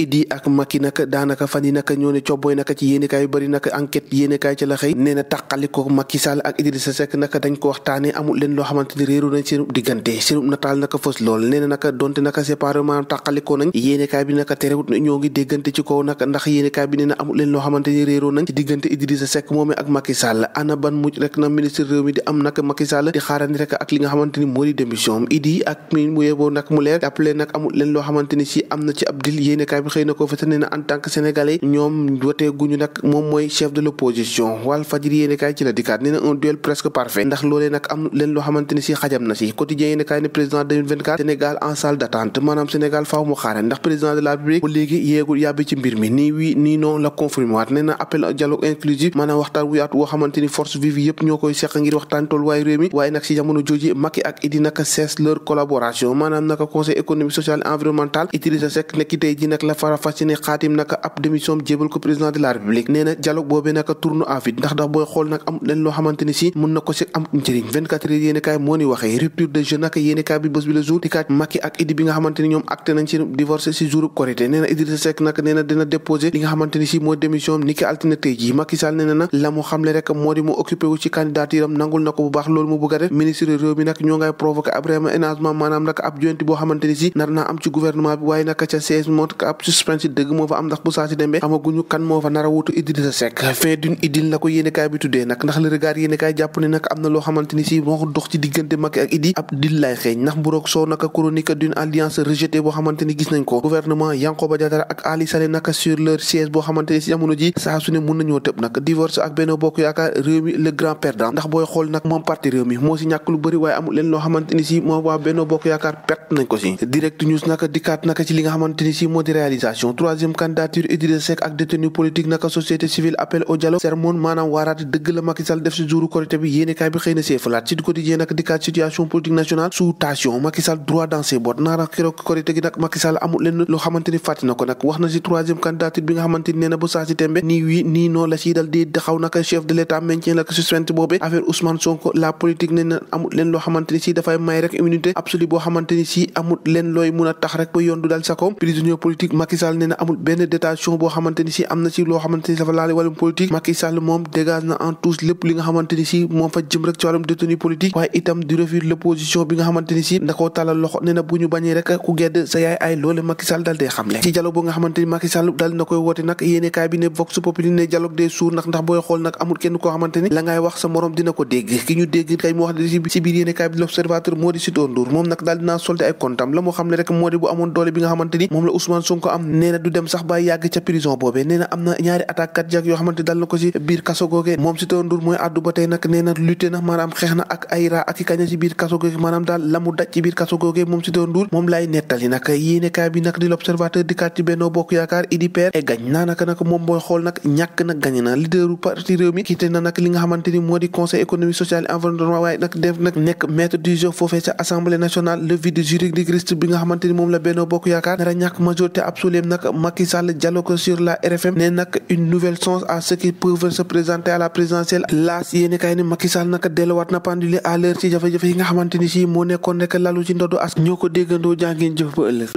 Idi ak Macky nag daanaka fan yi nag ñoo ne cobboy nag ci yéenekaay yu bëri nag enquête yéenekaay ci la xëy nee na tàqaliko Macky Sall ak Idrissa Seck nag dañ ko waxtaane amul leen loo xamante ni réeru nañ seen diggante seen nataal nag fës lool nee na nag donte nag séparé maanaam tàqalikoo nañ yéenekaay bi nag terewut ñoo ngi déggante ci kaw nag ndax yéenekaay bi nee na amul leen loo xamante ni réeroo nañ ci diggante Idrissa Seck moomee ak Macky Sall ana ban mujj rek na ministre réew mi di am nag Macky Sall di xaarandi rek ak li nga xamante ni moo di démission Idi ak mi mu yeboo nag mu leer jàppale nag amul leen loo xamante ni si am na ci ab dil yéenekaay bi xëy na ko fa nee na en tant que sénégalais ñoom wotee guñu nag moom mooy chef de l'opposition Walf Fadjri yéenekaay ci la dikkaat nee na un duel presque parfait ndax loolee nag am leen loo xamante ni si xajam na si quotidien yéenekaay ne président 2024 Sénégal en salle d'attente maanaam Sénégal faaw mu xaare ndax président de la République ba léegi yeegul yàbbi ci mbir mi nii oui nii non la confirmé waat nee na appel au dialogue inclusif maanaam waxtaan wu yaatu woo xamante ni force vive yëpp ñoo koy seq ngir waxtaan tolluwaay réew mi waaye nag si jamono jooji Macky ak Idi nag cesse leur collaboration maanaam nag conseil économique social et environnemental Idrissa Seck nekk tey ji nag la fara fas ne xaatim nag ab démission jébal ko président de la République nee na dialogue boobee nag tourne à vide ndax booy xool nag am leen loo xamante ni si mën na ko si am njëriñ 24 heures yéenekaay moo ni waxee rupture de jeu nag yéenekaay bi bés bi la jour di kaat Macky ak Idi bi nga xamante ni ñoom acté nañ ci divorce si jour Korité nee na Idrissa Seck nag nee na dina déposer li nga xamante ni si mooy démission ni ki altine tey ji Macky Sall nee na la mu xamle rek moo di mu occupé wu ci candidature am nangul na ko bu baax loolu mu bëgg a def ministre réew mi nag ñoo ngay provoqué ab réaménagement maanaam nag ab jointi boo xamante ni si nar naa am ci gouvernement bi waaye nag ca 16 mois ab suspense dëgg moo fa am ndax bu saa si demee amaguñu kan moo fa nar a wutu Idrissa Seck fin d'une idylle la ko yéenekaay bi tuddee nag ndax le regard yéenekaay jàpp ne nag am na loo xamante ni si moo ko dox ci diggante Macky ak Idi ab dil lay xeeñ ndax mburoog soo naka chronique d'une alliance rejetée boo xamante ni gis nañ ko gouvernement Yankhoba Diattara ak Ali Saleh naka sur leur siège boo xamante ni si jamono ji saa su ne mun nañoo tëb nag divorce ak Benno Bokk Yaakaar réew mi le grand perdant ndax booy xool nag moom parti réew mi moo si ñàkk lu bëri waaye amul leen loo xamante ni si moom waa Benno Bokk Yaakaar perte nañ ko si direct news naka dikkaat naka ci li nga xamante ni si moo di réalisation troisième candidature Idrissa Seck ak détenu politique naka société civile appel au dialogue sermon maanaam waaraate dëgg la Macky Sall def si jouru Korité bi yéenekaay bi xëy na see falaat ci du quotidien nag dikkaat situation politique nationale sous tension Macky Sall droit dans ses bottes naara keroog Korité gi nag Macky Sall amul leen loo xamante ni fàtti na ko nag wax na si troisième candidature bi nga xamante ni nee na bu saa si tembe nii wii nii non la siy dal di xaw naka chef de l'état maintien la ko suspense boobee affaire Ousmane Sonko la politique nee na amul leen loo xamante ni si dafay may rek immunité absolue boo xamante ni si amul leen looy mun a tax rek ba yoon du dal sa koom prisonnier politique Macky Sall nee na amul benn détention boo xamante ni si am na si loo xamante ni dafa laale wàllum politique Macky Sall moom dégage na en tous lépp li nga xamante ni si moom fa jëm rek ci wàllum détenu politique waaye itam du refus l'opposition bi nga xamante ni si da koo talal loxo nee na bu ñu bañee rek ku gedd sa yaay ay loole Macky Sall dal dee xamle ci dialogue boo nga xamante ni Macky Sall dal na koy woote nag yéenekaay bi ne Vox Populi ne dialogue des sourds ndax booy xool nag amul kenn koo xamante ni la ngay wax sa morom dina ko dégg ki ñu dégg kay mu wax ci biir yéenekaay bi l'Observateur moo di Sitor Ndour moom nag daal dinaa solde ay comptam la moo xam ne rek moo di bu amoon doole bi nga xamante ni moom la Ousmane Sonko am nee na du dem sax ba yàgg ca prison boobee nee na am na ñaari attaque cardiaque yoo xamante dal na ko ci biir kaso googee moom Sitor Ndour mooy addu ba tey nag nee na lutte na maanaam xeex na ak ay raa ak i kaña ci biir kaso googee maanaam daal la mu daj ci biir kaso googee moom Sitor Ndour moom lay nettali nag yéenekaay bi nag di l'Observateur dikkaat ci Benno Bokk Yaakaar Idi perd et gagne naanaka nag moom booy xool nag ñàkk nag gañe na leaderu parti réew mi quitté na nag li nga xamante ni moo di conseil économique social et environnemental waaye nag def nag nekk maître du jeu foofee sa assemblée nationale le vide juridique reste bi nga xamante ni moom la Benno Bokk Yaakaar nara ñàkk majorité absolue nag Macky Sall dialogue sur la RFM ne nag une nouvelle chance à ceux qui peuvent se présenter à la présidentielle laas yéenekaay ni Macky Sall nag delluwaat na pendule à l'heure ci jafe-jafe yi nga xamante ni si moo nekkoon rek lalu ci ndodu as ñoo ko déggandoo jàngeen jëf ba ëllëg